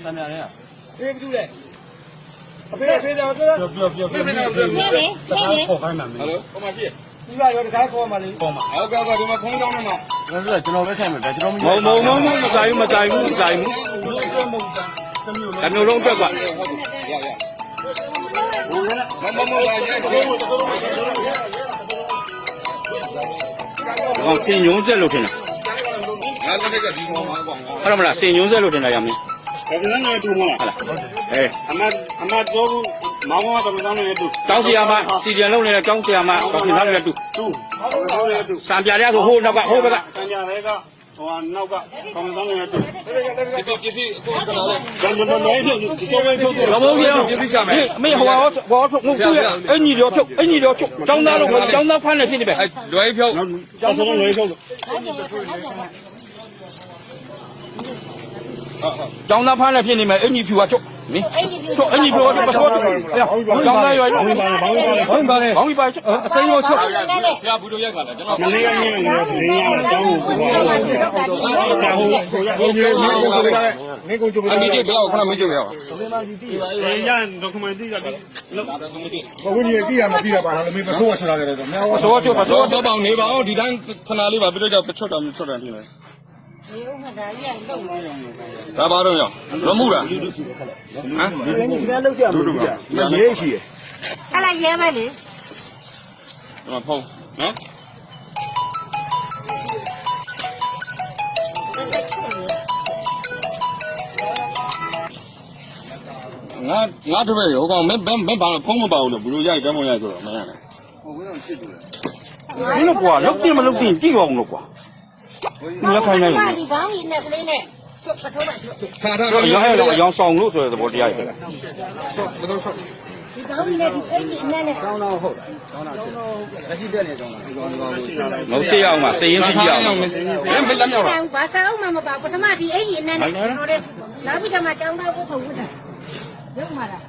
စံပြရဲ ဖေးဘူးလေအဖေဖေးတော့ပြော ပြောပြောပြော နေနေနေ ခေါ်ခိုင်းမှာမင်း ဟယ်လိုဟိုမှာရှိ ပြီးပါရောတခါခေါ်မှလေ ခေါ်မှာ ဟုတ်ကဲ့ဟုတ်ကဲ့ဒီမှာဖုန်းကြောင်းနေမှာ ကျွန်တော်ကျွန်တော်ပဲဆိုင်မှာဗျာကျွန်တော် မုံမုံမုံမုံမဆိုင်ဘူးမဆိုင်ဘူးမဆိုင်ဘူးတမျိုးလုံးအတွက်ကွာ ရရမမမလာရဲ ဒီကောင်စင်ညုံဆက်လို့ထင်တာ ငါလည်းကဒီကောင်မှာကောင် ဟုတ်တယ်မလားစင်ညုံဆက်လို့ထင်တာရမင်း ဒါကလည်းတူမလား အဲ အမအမတော့မောင်မောင်တော့တောင်းနေတူ တောင်းစီယာမစီပြန်လုံးနေတဲ့တောင်းစီယာမကောင်းထားတယ်တူ တူတောင်းနေတူ စံပြရဆိုဟိုးနောက်ကဟိုးဘက်က စံပြရဲကဟိုနောက်ကကောင်းတောင်းနေတူ ဒီပစ္စည်းအခုကလာလေ ကျွန်တော်လည်းဖြုတ်ဒီတော့ပဲဖြုတ် မမုံပြောအမေဟိုဟောဟောထုတ်ငုတ်သူ့ရဲ့အင်ကြီးရောဖြုတ်အင်ကြီးရောဖြုတ်ចောင်းသားလို့ခေါ်ចောင်းသားဖမ်းနေဖြစ်နေပဲ အဲလွယ်ဖြုတ် ကျောင်းဆုံးလွယ်ဖြုတ်လို့ ចောင်းသားဖမ်းနေဖြစ်နေမယ်အင်ကြီးဖြူကချုပ်မင်းချုပ်အင်ကြီးဖြူကချုပ်ပစောချုပ်ចောင်းသားရော ဘောင်းပါဘောင်းပါ ဘောင်းပါလေ ဘောင်းကြီးပါချုပ် အစိမ်းရောချုပ် ဆရာဘူတို့ရိုက်ခါလားကျွန်တော် မလေးရင်းနေတယ်ရင်းရတောင်းကို ဟုတ် ဟိုဟို မင်းကိုကြိုအမေကြီးပြောခုနမေးကြပြော ရန်ဒေါကွန်မန်တီက ဘဝကြီးကြည့်ရမကြည့်ရပါလားမင်းပစိုးရချတာတယ်တော့များ ပစောချုပ်ပစော တော့တော့ပေါင်နေပါအောင်ဒီတိုင်းခဏလေးပါပြီးတော့ကြောက်ချွတ်တာချွတ်တာပြနေဒါပါတော့ရောရမှုလားဟမ် ဒီကနေ့လောက်ဆရာမလို့ကြည့်ရဲရှိရ အဲ့လာရဲပဲလေ ဒီမှာဖုန်းနော်ငါငါတပည့်ဟိုကောင်မင်းမင်းမင်းဘာလို့ဖုန်းမပါဘူးလို့ဘလူရိုက်တမ်းမရိုက်ဆိုတော့မင်းရတယ် မင်းတို့ကွာလုတ်တင်မလုတ်တင်ကြည့်အောင်လို့ကွာမင်းခိုင်းနေတယ် ဒီဘောင်းကြီးနဲ့ကလေးနဲ့စွတ်ပထိုးပါစွတ် ခါထား တော့ရောဟဲ့တော့ရောင်ဆောင်လို့ဆိုတဲ့သဘောတရားကြီး ဒီဘောင်းကြီးနဲ့ဒီအဲ့ဒီအနက်နဲ့ တောင်းတော့ဟုတ်လားတောင်းတာစစ်လက်ရှိတက်နေတောင်းတာဒီကောင်ဒီကောင်ကို မဟုတ်သိအောင်ပါစိတ်ရင်းသိအောင် မင်းမင်းလက်မြောက်လား ဘာသာအောင်မမပါပထမဒီအဲ့ဒီအနက်နဲ့တို့လေနောက်ပြီးတော့မှចောင်းသားကိုခုံဝတ်တာရုပ်မှာလား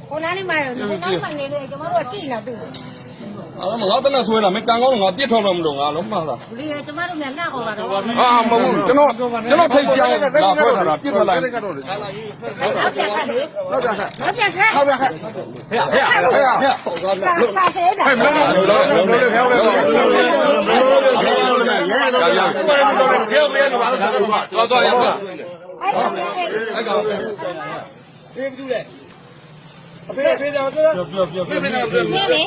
ဟိုနားလေးမှာဟိုနားမှာနေလေကျမတို့ကကြည့်နေတူ အဲ့တော့ငါတနဆွဲတာမင်းကံကောင်းတော့ငါပြစ်ထောက်တော့မလို့ငါလုံးမလား လေကျမတို့မြန်လှအောင်ပါတော့ အာမဟုတ်ဘူးကျွန်တော်ကျွန်တော်ထိတ်ပြောင်းလာဆွဲတာပြစ်ထွက်လိုက် နောက်ပြန်ခက်လေနောက်ပြန်ခက်နောက်ပြန်ခက် ဟုတ်ပြန်ခက် ဟဲ့ဟဲ့ဟဲ့ဟဲ့ စာဆဲတာ ဟဲ့မလုံးလုံးလုံးလုံးလုံး ဖျောက်လေဖျောက်လေ တော့တော့ရပါ အဲ့ကောင်အဲ့ အဲ့ကောင် ဖေးဘူးလေအဖေဖေးတော့ပြော ပြောပြောပြော နေနေနေ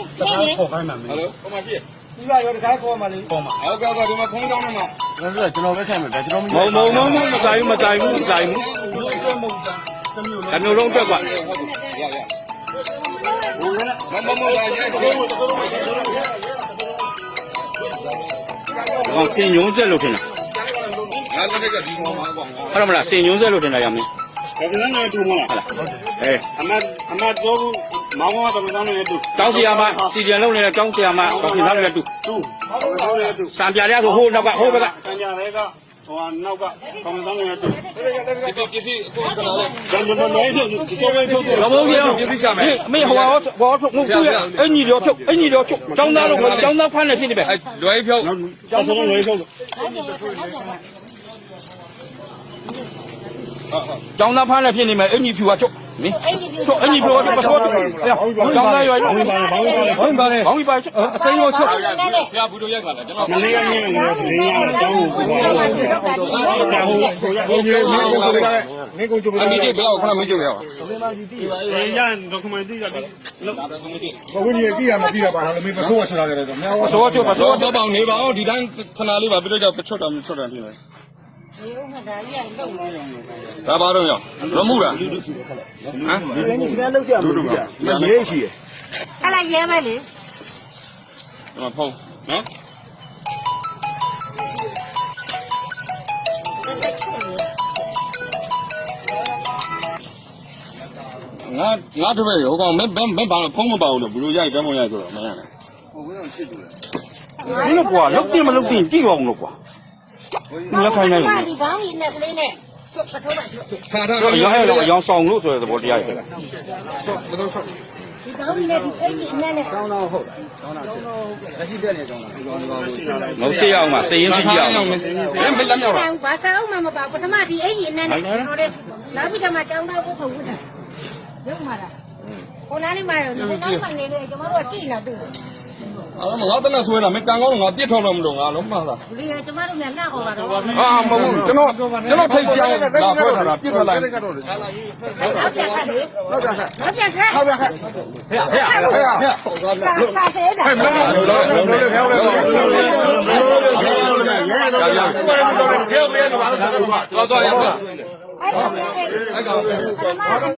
ခေါ်ခိုင်းမှာမင်း ဟယ်လိုဟိုမှာရှိ ပြီးပါရောတခါခေါ်မှလေ ခေါ်မှာ ဟုတ်ကဲ့ဟုတ်ကဲ့ဒီမှာဖုန်းကြောင်းနေမှာ ကျွန်တော်ကျွန်တော်ပဲဆိုင်မှာဗျာကျွန်တော် မုံမုံမုံမုံမဆိုင်ဘူးမဆိုင်ဘူးမဆိုင်ဘူးတမျိုးလုံးအတွက်ကွာ ရရမမမလာရဲ ဒီကောင်စင်ညုံဆက်လို့ထင်တာ ငါလည်းကဒီကောင်မှာကောင် ဟုတ်တယ်မလားစင်ညုံဆက်လို့ထင်တာရမင်း ဒါကလည်းတူမလား အဲ အမအမတော့မောင်မောင်တော့တောင်းနေတူ တောင်းစီယာမစီပြန်လုံးနေတဲ့တောင်းစီယာမကောင်းထားတယ်တူ တူတောင်းနေတူ စံပြရဆိုဟိုးနောက်ကဟိုးဘက်က စံပြရဲကဟိုနောက်ကကောင်းတောင်းနေတူ ဒီပစ္စည်းအခုကလာလေ ကျွန်တော်လည်းဖြုတ်ဒီတော့ပဲဖြုတ် မမုံပြောအမေဟိုဟောဟောထုတ်ငုတ်သူ့ရဲ့အင်ကြီးရောဖြုတ်အင်ကြီးရောဖြုတ်ចောင်းသားလို့ခေါ်ចောင်းသားဖမ်းနေဖြစ်နေပဲ အဲလွယ်ဖြုတ် ကျောင်းဆုံးလွယ်ဖြုတ်လို့ ចောင်းသားဖမ်းနေဖြစ်နေမယ်အင်ကြီးဖြူကချုပ်မင်းချုပ်အင်ကြီးဖြူကချုပ်ပစောချုပ်ចောင်းသားရော ဘောင်းပါဘောင်းပါ ဘောင်းပါလေ ဘောင်းကြီးပါချုပ် အစိမ်းရောချုပ် ဆရာဘူတို့ရိုက်ခါလားကျွန်တော် မလေးရင်းနေတယ်ရင်းရတောင်းကိုဟို ဘုံကြီးမင်းကိုကြိုမင်းကိုကြို အမေကြီးပြောခုနမေးကြပြော ရန်ဒေါကွန်မန်တီက ဘဝကြီးကြည့်ရမကြည့်ရပါလားမင်းပစိုးရချတာတယ်တော့များ ပစောချုပ်ပစော တော့တော့ပေါင်နေပါအောင်ဒီတိုင်းခဏလေးပါပြီးတော့ကြောက်ချွတ်တာချွတ်တာပြနေဒါပါတော့ရောရမှုလားဟမ် ဒီကနေ့လောက်ဆရာမလို့ကြည့်ရဲရှိရ အဲ့လာရဲပဲလေ ဒီမှာဖုန်းနော်ငါငါတပည့်ဟိုကောင်မင်းမင်းမင်းဘာလို့ဖုန်းမပါဘူးလို့ဘလူရိုက်တမ်းမရိုက်ဆိုတော့မင်းရတယ် မင်းတို့ကွာလုတ်တင်မလုတ်တင်ကြည့်အောင်လို့ကွာမင်းခိုင်းနေတယ် ဒီဘောင်းကြီးနဲ့ကလေးနဲ့စွတ်ပထိုးပါစွတ် ခါထား တော့ရောဟဲ့တော့ရောင်ဆောင်လို့ဆိုတဲ့သဘောတရားကြီး ဒီဘောင်းကြီးနဲ့ဒီအဲ့ဒီအနက်နဲ့ တောင်းတော့ဟုတ်လားတောင်းတာစစ်လက်ရှိတက်နေတောင်းတာဒီကောင်ဒီကောင်ကို မဟုတ်သိအောင်ပါစိတ်ရင်းသိအောင် မင်းမင်းလက်မြောက်လား ဘာသာအောင်မမပါပထမဒီအဲ့ဒီအနက်နဲ့တို့လေ နောက်ပြီးတော့မှကျောင်းသားဝတ်ထုတ်ဝတ်တာရုပ်မာတာဟိုနားလေးမှာဟိုနားမှာနေတယ်ကျမတို့ကကြည့်နေတူ အဲ့တော့ငါတနက်ဆွဲတာမင်းကန်ကောင်းငါပြစ်ထောက်တော့မလို့ငါလုံးမသား လူရကျမတို့များလှခေါ်ပါတော့ အာမဟုတ်ဘူးကျွန်တော်ကျွန်တော်ထိတ်ပြောင်းလာဆွဲတာပြစ်ထွက်လိုက် နောက်ပြန်ခက်လေ နောက်ပြန်ခက် နောက်ပြန်ခက် နောက်ပြန်ခက် ဟဲ့ဟဲ့ဟဲ့ စာစာဆဲတာ လုံးလုံးလုံးလုံးလုံးလုံး ရရ တော်တော်ဖျောက်ပြရတော့ တော်တော်ရ အဲ့ကောင်အဲ့ကောင်